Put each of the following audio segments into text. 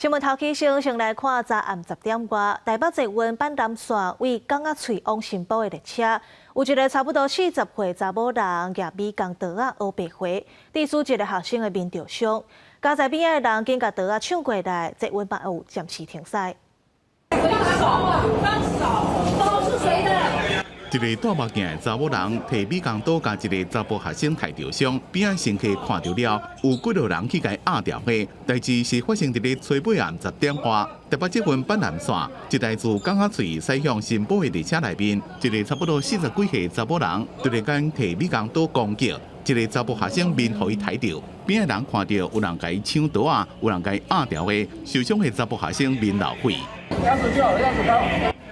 新聞頭起先，先來看昨暗10點外，台北捷運板南線位港仔喙往新埔的列車，有一個差不多40歲查某人舉美工刀仔烏白回，致使一個學生的面著傷。駕駛邊仔的人緊共刀仔搶過來，捷運嘛有暫時停駛。放手！放手！刀是誰的？一个戴目鏡的查某人提美工刀，共一个查埔學生刣著傷，邊仔乘客看著了，有幾个人去共伊壓牢的。代誌是發生佇咧初尾暗10點外，台北捷運板南線一台自港仔喙駛向新埔的列車內面，一个差不多40幾歲查某人突然間提美工刀攻擊，一个查埔學生面予伊刣著，邊仔人看著有人共伊搶刀仔，有人共伊壓牢的，受傷的查埔學生面流血。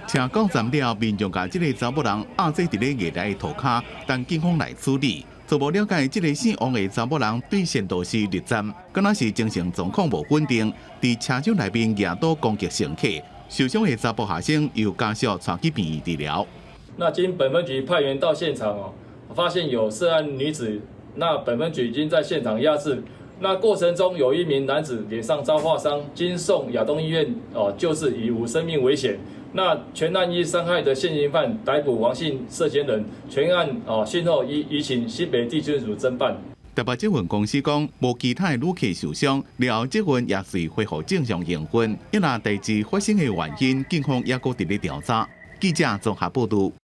車到站了，民眾共這个查某人押坐佇咧月台的塗跤，等警方來處理。初步了解，這个姓王的查某人對善導寺入站，敢若是精神狀況無穩定，佇車廂內面舉刀攻擊乘客，受傷的查埔學生由家屬帶去病院治療。那經本分局派員到現場哦，發現有涉案女子，那本分局已經在現場壓制。那過程中有一名男子臉上遭劃傷，經送亞東醫院哦救治，已無生命危險。那全案依傷害的現行犯逮捕王姓涉嫌人，全案哦訊後移移請新北地檢署偵辦。台北捷運公司講，無其他的旅客受傷，了後捷運也隨恢復正常營運。抑若代誌發生的原因，警方猶閣佇咧調查。記者綜合報導。